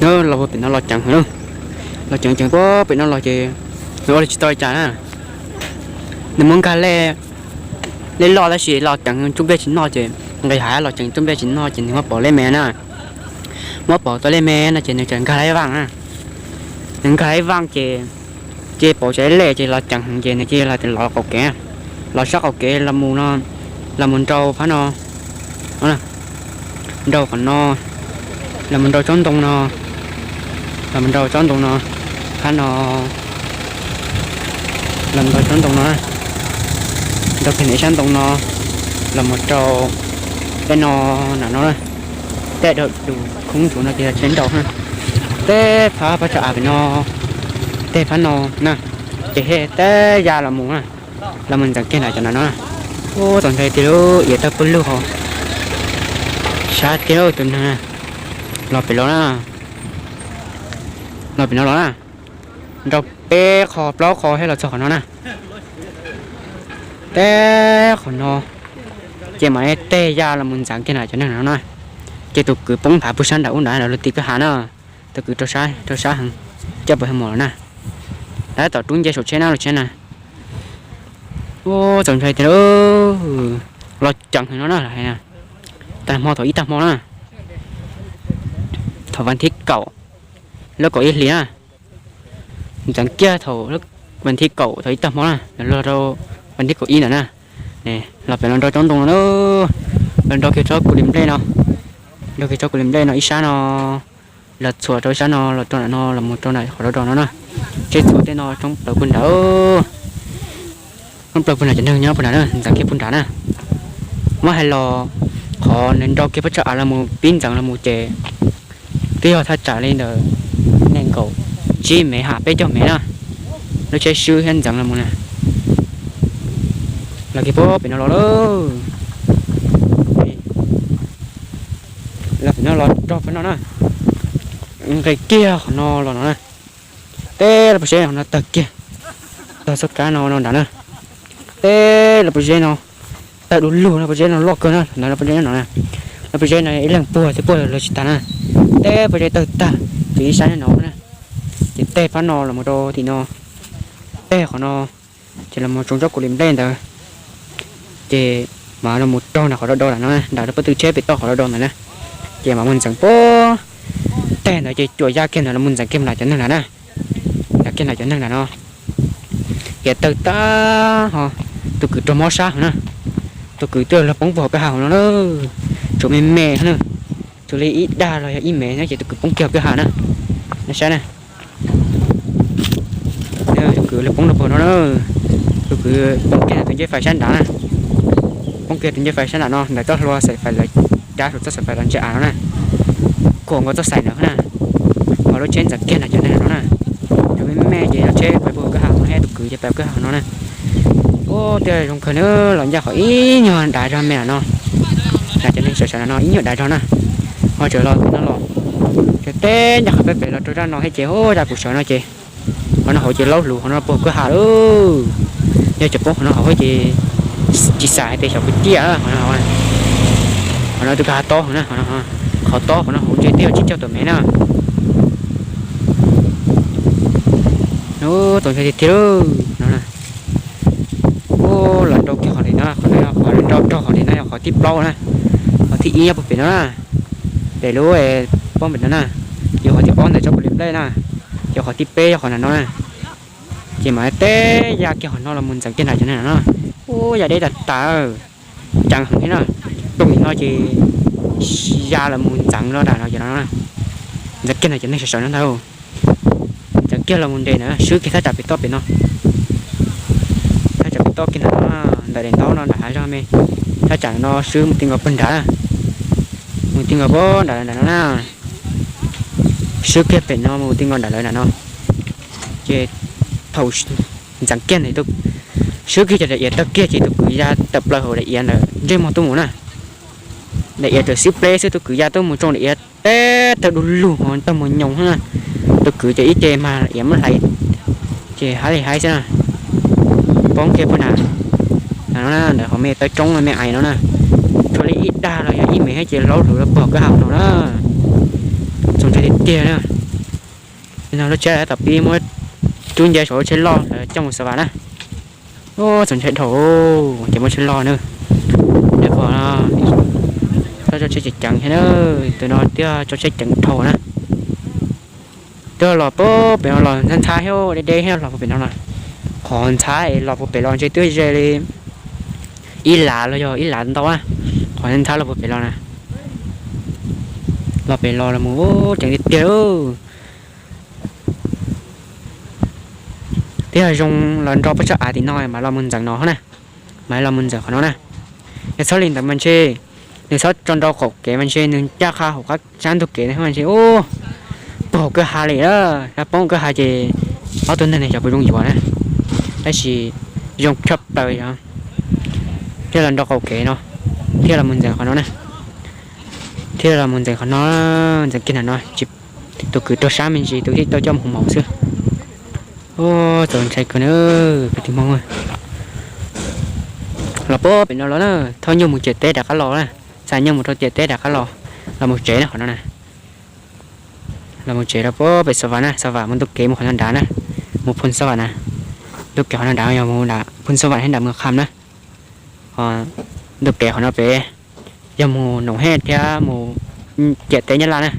Los pem no los ceev heev na. Los ceev ceev puag pem no los ces nws ua li tsis tau li cas na. Nws muab nkag lej, lej loj tab sis los ceev ntsuj nplej tsis noj ces nqis hav los ceev ntsuj nplej tsis noj ces nws muab pauv lej me na. Muab pauv tau lej me no ces nws txawm nkag laj ib vaaj na. Nws nkag laj ib vaaj ces, ces pauv tau lej ces los ceev heev ces nws cia li los qaum kev, los sab qaum kev los mus no, los mus nrau phab no, nrau qhov no, los mus nrau tsob ntoo no, los mus nrau tsob ntoo no, phab no, los mus nrau tsob ntoo no, nrau kiag ntawm ib sab ntoo no, los mus rau tej no, nram no na, tej dau dum khoob ntsuav no ces yog tsheb nrau na. Tej phab pab tsag av pem no, tej phab no na, ces thiaj teb ya los mus na, los mus ntxeev kiag nram cov nram no na. Ub, txaus ntshai tiag lauj, iav tawg pawg lug hos. Sab tiag lauj tus neeg na. Los pem los na, los pem no los na, nrau peb qho plaub qho thiaj los txog qhov no na. Teb qhov no ces mam li teb ya los mus ntxeev kiag nram cov neeg no na. Ces tus kwv poob nthav puag sab nram ub nrad luag tim kwj ha na. Tus kwv rau sab heev, coj pawg hwj mos lawm na. Lawv tom rub nce saum tsheb na, lub tsheb na. Ub, txaus ntshai tiag lauj, los ceev heev no na, tag hmo thaum ib tag hmo na, thaum vas thib kaum lub kaum ib hlis na. Ntxeev kiag thaum vas thib kaum thaum ib tag hmo na, los rau vas thib kaum ib ntawd na. Los pem los nrau tsob ntoo no, los nrau kiag tsob kuv li nplej no, nrau kiag tsob kuv li nplej no ib sab no, los txhuam rau ib sab no los rau nram no los mus rau nram qhov rau rau no na. Tsheb txhuam tej no tsoob plaws puag nrad, tsoob plaws puag nrad, cov neeg nyob puag nrad na, ntxeev kiag puag nrad na. Muab hais los qhov nws nrau kiag pab tsag av los mus pib ntxeev los mus ces twb yog thaj tsam li ntawm nees nkaum tsib mev ha peb caug mev na, lub tsheb swb thiab ntxeev los mus na. Los kiag puag pem no los lawm, los pem no los rau pem no na, nqis kiag qhov no los no na. Teb los puag seb qhov no tawg kiag, tawg txoj kab no no nrad na. Teb los puag seb no, tawg du lug no, puag seb no loj kawg na, ntawd los puag seb no, los puag seb no ib leeg puag thiab puag los tsis tag na. Teb puag seb tawg tag, ces ib sab no na, ces tej phab no los mus rau tim no, tej qhov no, ces los mus tsoob tsob kuv li nplej ntawd, ces mam los mus raug nram qhov do do ntawd no, nram rau pab tw tsheb pem toj qhov do do ntawd na, ces mam mus ntxeev puag tej ntawd ces cuam ya kiag ntawd los mus ntxeev kiag nram cov neeg nram na, ntxeev kiag nram cov neeg nram no. Iav tawg tag ho, tus kwv raug mob sab heev na, tus kwv twb luag poob puag hauv kwj ha hauv no na, tsuas me me na, tsuas li ib dag los yog ib mev no ces tus kwv poob kiag hauv kwj ha na, nej saib na. Tus kwv luag poob rau puag no na, tus kwv poob kiag tus ncej fais sab nrad na, poob kiag tus ncej fais sab nrad no ntawm txoj hlua xaim fais lawv cab saum txoj xaim fais los ntsia av no na, khuam nkaus txoj xaim ntawd na, ho lub tsheb ntxeev kiag nram cov neeg no na. Tsuas me me ces yog tsheb pais puag kwj ha no thiab tus kwv ces pais kwj ha no na. Ub, twb zoo kawg na, los ncaj qhov ib nyuag dav zog me ntawm no, nram cov neeg sawv sawv ntawm no ib nyuag dav zog na, ho tseem los no los, ces teb ncaj qhov peb pem los rau zaj no thiab ces ub, zaj kuv sawv no ces qhov no hauv ces laub hluv qhov no puag kwj ha lauj. Yog cov poob qhov no hauv ces tsis xav hais tias xyov puas ciaj qhov no, qhov no tus kwj ha tob heev na, qhov tob qhov no hauv ntshe twb yog tsib caug tawm mev na. Ub, txaus ntshai tiag tiag lauj no na. Ub, los nrau kiag qhov li no, qhov no yog qhov nrau raug qhov li no yog qhov thib plaub na, qhov thib ib nyob puag pem no na, pem lub poob pem no na, yog qhov thib ob ntawm tsob kuv li nplej na, yog qhov thib peb yog qhov nram no na. Ces mam teb ya kiag qhov no los mus ntxeev kiag nram cov neeg no. Ub, ya deb tas tas, ceev heev thiab na, rooj li no ces ya los mus ntxeev los nram no ces no, ntxeev kiag nram cov neeg sawv sawv no ntag. Ntxeev kiag los mus nres ntawd swb kiag thaj tsam pem toj pem no, thaj tsam pem toj kiag ntawm no, ntawm daim ntaub no nram hav zog me, thaj tsam no swb mus ti nkaus puag nrad, mus ti nkaus puag nrad nram no na, swb kiag pem no mus ti nkaus nram lawv nram no. Ces thaum ntxeev kiag ntawd, swb kiag cov daim iav tawg kiag ces tus kwv ya tawm plaws hauv daim iav ntawd ntsej muag tuaj mus na. Daim iav tawm xib pleb xwb tus kwv ya tuaj mus tsoo daim iav teb tawg du lug ho tawg mus nyoos na. Tus kwv ces ib ce mas iav muab hlais ces haib li haib xwb na, poob kiag puag nrad no na, ntawm qhov me taw roob me ais no na, tsuas li ib dag los yog ib mev thiab ces laub hluv los puag kwj ha no na. Txaus ntshai tiag tiag na. Lub tsheb tom pib muab rub nce saum lub tsheb loj coj mus Xav Vam na. Txaus ntshai dhau, ces muab tsheb loj na. Pom txoj tsheb ceev ceev thiab na, tus no twb txoj tsheb ceev dhau na. Twb los puag pem no los ntxhab ntxhab thiab deb deb thiab los puag pem no los. Qhov ntxhab es los puag pem los ntshe twb ze li ib lav los yog ib lav ntau na. Qhov ntxhab los puag pem los na. Los pem los los mus ceev tiag tiag. Twb yog zoo los nrau pab tsob av tim no mas los mus ntxeev no na. Mas los mus ntxeev qhov no na. Yog txhob li ntawd mas ntshe nws txhob tso nrau qaum kev mas ntshe nws ncaj qha hauv qab sab ntug kev na mas ntshe ub, puag hauv kwj ha li lawm, yog poob kwj ha ces ob tug neeg no xyov puas zoo yuav na. Tab sis zoo tshaj plaws yog thiaj los nrau qaum kev no, thiaj los mus ntxeev qhov no na. Thiaj los mus ntxeev qhov no, ntxeev kiag ntawm no, tus kwv tuag sab me ntsis, tus thiaj tau coj mus hu maum xwb. Txaus ntshai kawg na, kwv tij Hmoob. Los puag pem no los na, thauj nyuj mus ciam teb rov qab los na, xa nyuj mus rau ciam teb rov qab los, los mus tsev na qhov no na. Los mus tsev rau puag pem Xav Vam na, Xav Vam mus ntu kev mus qhov no nrad na, mus Phoo Xav Vam na. Ntu kev qhov no nrad yog mus Phoo Xav Vam thiab nram Mws Kham na. Ntu kev qhov no pem yog mus Noom Hej thiab mus ciam teb Nyab Laj na.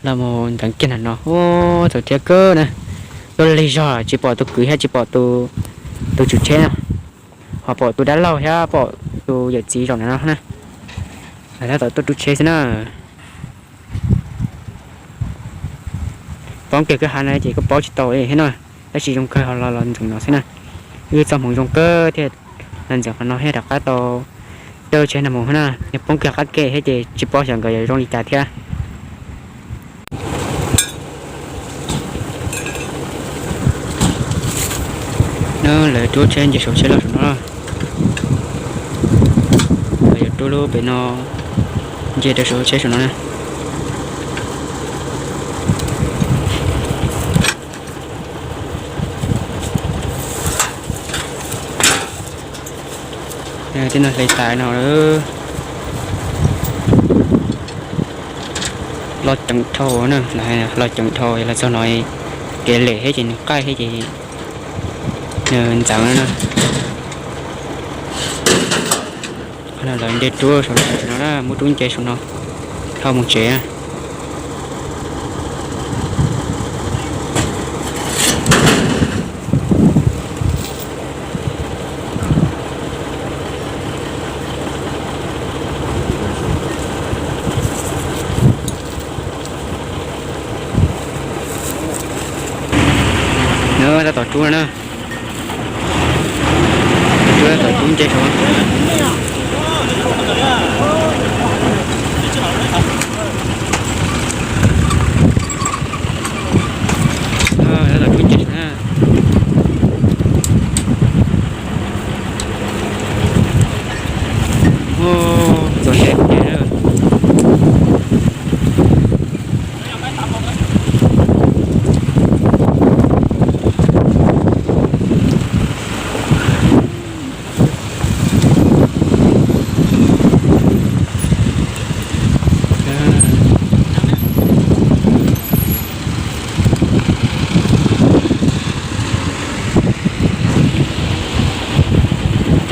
Los mus ntxeev kiag ntawm no, txaus ntshai kawg na. Tuaj lig zog tsis pom tus kwv thiab tsis pom tus tswv tsheb no, ho pom tus dab laug thiab pom tus yawm txiv zaum ntawm no na. Lawv tab tom tuaj rub tsheb xwb na. Poob kiag kwj ha no ces kuj paub tsis tau li thiab no, tab sis zoo kawg ho los los ntxeev no xwb na. Wb txoj hmoov zoo kawg thiaj los ntxeev qhov no thiaj rov qab tau coj tsheb no mus thiab na. Yog poob kiag qab ke thiab ces tsis paub xyov nkawd yuav zoo li cas thiab. Lawv rub tsheb nce saum tsheb loj saum no. Lawv yuav rub lub pem no nce rau saum tsheb saum no na. Tej no hle tas no lawm. Los ceev dhau na, los ceev dhau los txog no kev lem thiab ces nws qaij thiab ces nws ntxeev na. Qhov no lawv nce rub saum no na, muab rub nce saum no, thauj mus tsev na. Nws tab tom rub no na. Rub tab tom rub nce saum. Tab tom rub nce saum na. Txaus ntshai tiag.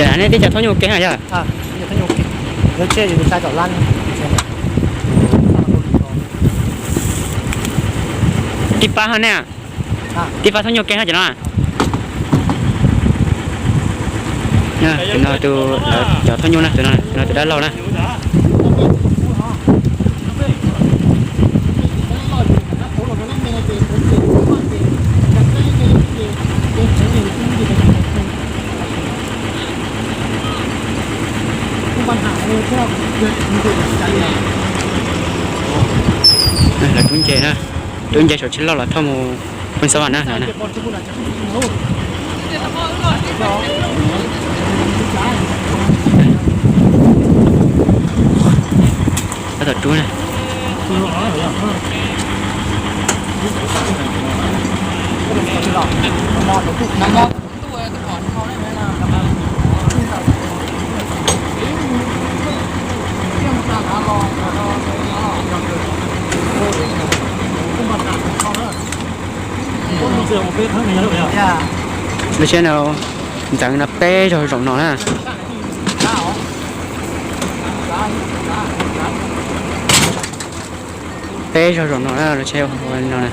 Ces nej tib co thauj nyuj ua ke na yog? Tib pab ho nej, tib pab thauj nyuj ua ke ho ces no. Tus no tus, cov thauj nyuj na, tus no tus dab laug na. Lawv rub nce na, rub nce saum tsheb loj los thauj mus Phoo Xab Vam na no. Tab tom rub na. Lub tsheb no ntxeev no peb zaug zaum no na. Peb zaug zaum no na, lub tsheb no na.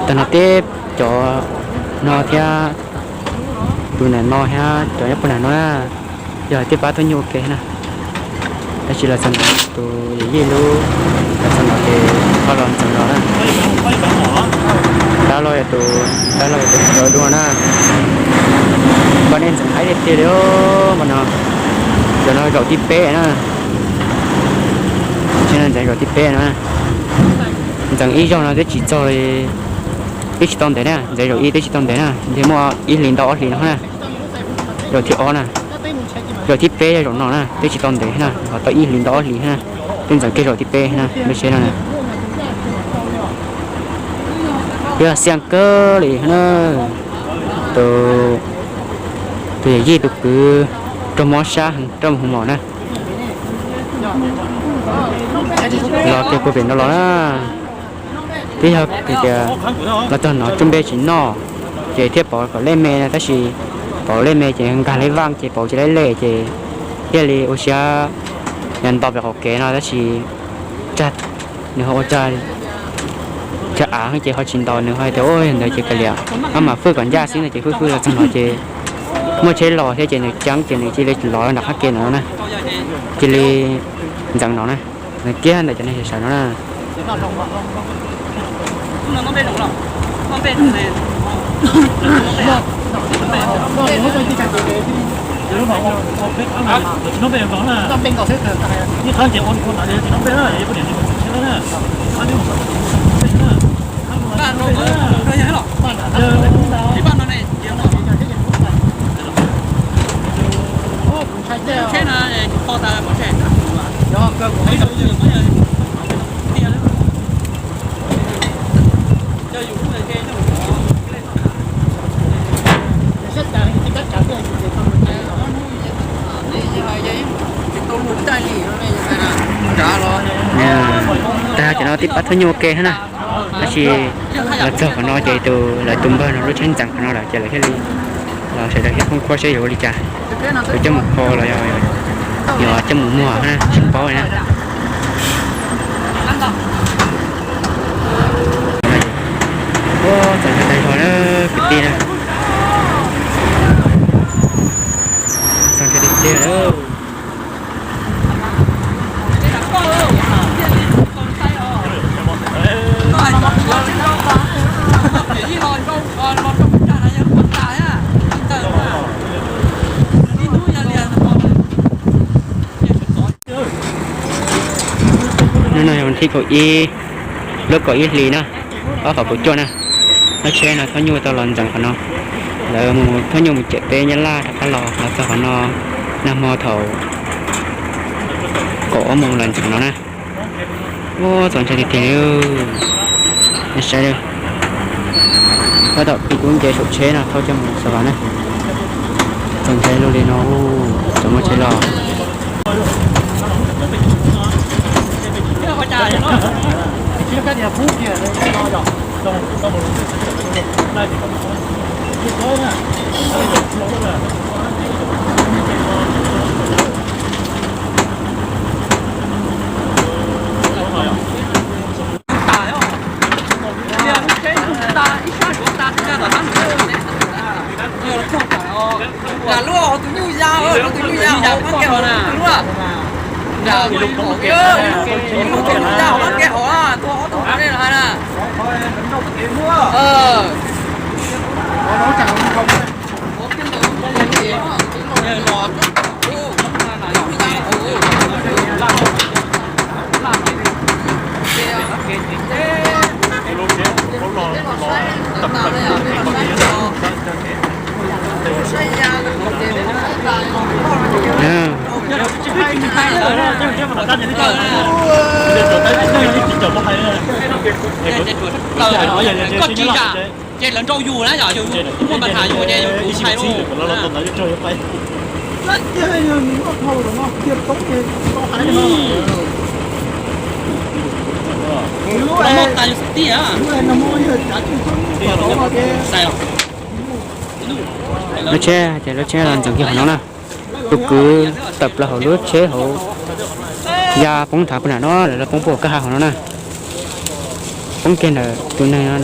Tag no teb cov no thiab, tus nam no thiab cov nyob puag nram no na, yog tij pab tuaj nyuj ua ke na. Tab sis los txog ntawm tus yij lub, los txog ntawm ces ho los ntxeev los na. Tab loj yog tus, tab loj yog tus sawv dua na. Npaj nej ntxeev haib tiag tiag li os mas no. Cov no zaum thib peb na. Tsheb no ntxeev zaum thib peb na. Ntxeev ib zaug no twb tsis txog li, twb tsis tau ntev na, ntxeev zaum ib twb tsis tau ntev na, ntshe muaj ib hlis ntau ob hlis no na. Zaum thib ob na, zaum thib peb yog zaum no na, twb tsis tau ntev na, ho tau ib hlis ntau ob hlis na, twb ntxeev kiag zaum thib peb na, lub tsheb no na. Yog xiam kawg li na, tus, tus yawm yij tus kwv raug mob sab heev, raug mus hu mos na. Los kiag puag pem no los na. Twb yog tias los txog no cub npej tsis noj, ces thiaj pauv kom lej me na, tab sis pauv lej me ces nkag lej vaj ces pauv tsis lej lej ces thiaj li ua siab nto pem qaum kev no, tab sis tsag, nws ho ua tsag, tsag av ces ho tsis ntaus, nws ho hais tias ua yog ntawd ces kav liam, maj mam fwj kom ncaj xwb no ces fwj fwj los txog no ces muaj tsheb los thiab ces nws ceeb ces nws cia li los nram qab ke no na, cia li ntxeev no na, nws kiag ntawm cov neeg sawv no na. Tag cov no tib pab thab nyuj ua ke thiab na. Tab sis los txog qhov no ces tus, lawv tus npawg no lub tsheb ntxeev qhov no lawm ces lawv thiaj li los sawv daws thiaj poob kuab saib yuav ua li cas, yuav coj mus kho los yog yuav coj mus muag na tsis paub li na. Ua txaus ntshai tag zog na kwv tij na. Txaus ntshai tiag tiag lawm. Hnub no yog thib kaum ib lub kaum ib hlis na, ob phav kaum cuaj na. Lub tsheb no thab nyuj tau los ntxeev qhov no. Lawv mus thab nyuj mus ciam teb Nyab Laj rov qab los, los txog qhov no nag hmo thaum kaum ob moos los ntxeev no na. Ua txaus ntshai tiag tiag li. Nej saib, tab tom kuv nce saum tsheb no thauj coj mus Xas Vas na. Txaus ntshai luaj li no, txawm muaj tsheb los. Koj tsis zam, ces lawv nrau yus na, yog yus muaj npa thas yus ces yus muaj npa thas yus ces yus hais lauj. Lub tsheb, ces lub tsheb los ntxeev kiag hauv no na. Tus kwv tawm plaws hauv lub tsheb hauv, ya poob nthav puag nram no, lawv poob puag kaj hav hauv no na. Poob kiag ntawm tus neeg,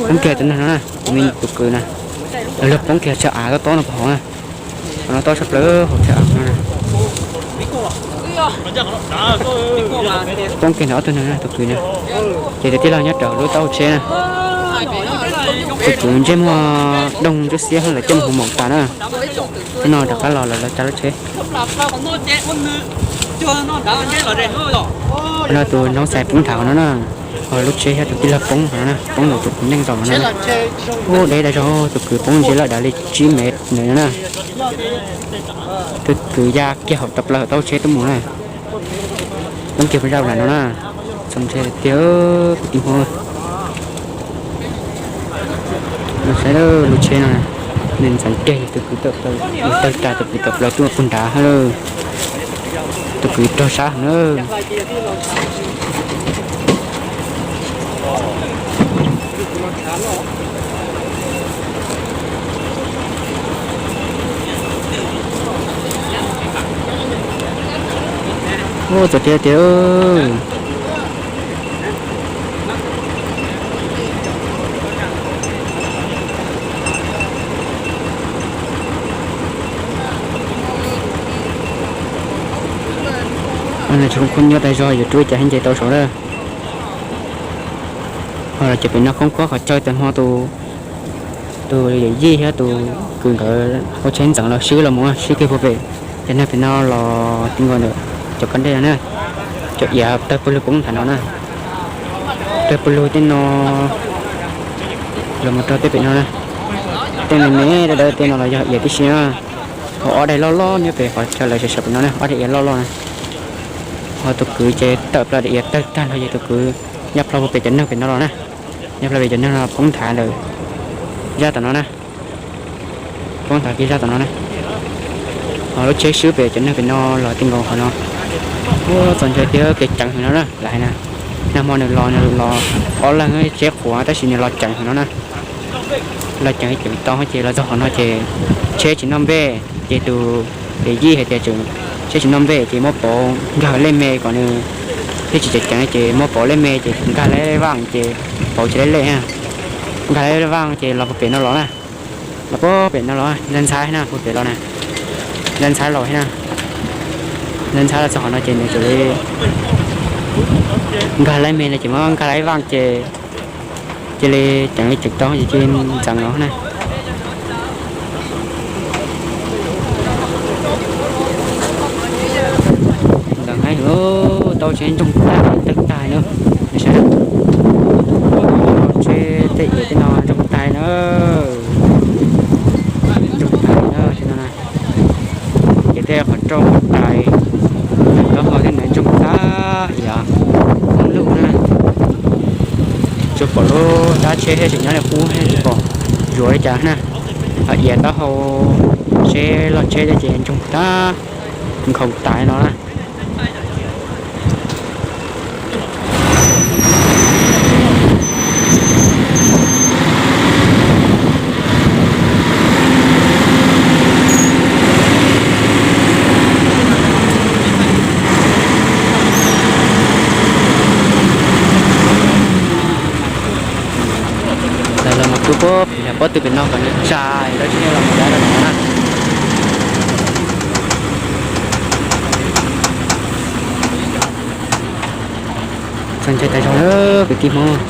poob kiag tus neeg no na, tus me tus kwv na. Lawv poob kiag chaw av tob tob no puag hauv na. Qhov no tob tshaj plaws hauv chaw av no na. Poob kiag ntawm ob tug neeg na, tus kwv na. Ces tus tij laug nyob rau lub taub hau tsheb na. Tus kwv ntsej muag doog ntsuab xiab lawm, coj mus hu maum tas na. Tib no rov qab los lawm lawv tsa lub tsheb. No tus noob xais poob nthav hauv no na, ho lub tsheb thiab tus tij laug poob hauv no na, poob ntawm tus kwv neej zaum no na. Ub, deb dag zog, tus kwv poob ntsia lawm dav li tsib mev ntawd no na. Tus kwv ya kiag hauv tawm plaws hauv taub hau tsheb tuaj mus na. Poob kiag puag zaj nram no na. Txaus ntshai tiag kwv tij Hmoob. Saib lub tsheb no, nws ntxeev kiag tus kwv tawm plaws, tawg tas tus kwv tawm plaws tuaj puag nrad lawm. Tus kwv raug sab heev na. Ua txawv tiag tiag. Tsis khoob khuab nyob tas zog, yuav rub cas thiaj nce tau saud na. Ho los ces pem no khoob khuab qhov chaw tag hmo tus, tus yawm yij thiab tus kwv nkawd ua tsheb ntxeev los swb los mus swb kiag puag pem. Ces neeg pem no los ti nkaus ntawm cov kab dej no na, cov iav tawg pawg lug poob nthav no na, tawg pawg lug tej no los mus rau tej pem no na. Tej me me dawb dawb tej no los yog iav tib si na. Ho ob daim loj loj nyob pem qhov chaw lawv sawv sawv pem no na, ob daim iav loj loj na. Ho tus kwv ces tawm plaws daim iav tawg tag nrho ces tus kwv ya plho puag pem cov neeg pem no los na. Ya plho pem cov neeg no poob nthav ntawm zaj tom no na. Poob nthav kiag zaj tom no na. Ho lub tsheb swb pem cov neeg pem no los ti nkaus qhov no. Ua txaus ntshai tiag, kev ceev heev no na lawv hais na. Nag hmo nws los, nws los ob leeg tsheb qhuav tab sis nws los ceev heev no na. Los ceev ceev tau ces los txog qhov no ces tsheb tsis noj npej, ces tus yawm yij hais tias tsheb tsis noj npej ces muab pauv nkag lej me kom nws thiaj tsis ceev ceev, ces muab pauv lej me ces nkag lej vaj ces pauv tsis lej lej, nkag lej vaj ces los puag pem no los na. Los puag pem no los ntxhab ntxhab na, puag pem los na, ntxhab ntxhab los na, ntxhab ntxhab los txog qhov no ces nws cia li nkag lej me no ces muab nkag lej vaj ces cia li ceev li ceev tau ces cia li ntxeev los na. Ntxeev heev, tau tsheb ntsoog tag tawg tag na. Saib, tsheb tej iav tej no ntsoog tag na, ntsoog tag na, saib no na. Ces tej qhov rooj tais, taub hau tej ntawd ntsoog tag iav, poob lug na. Tsuas pom lub dab tsheb thiab tseem nyob li qub, tsis pom zuav li cas na. Ho iav taub hau tsheb loj tsheb ces ntsoog tag, nkhaus tas no na. Lawv los mus tu pob, pob tw pem no kom nws tsa, lawv tsis los mus dab rau no na. Txaus ntshai tas zog lawm kwv tij Hmoob.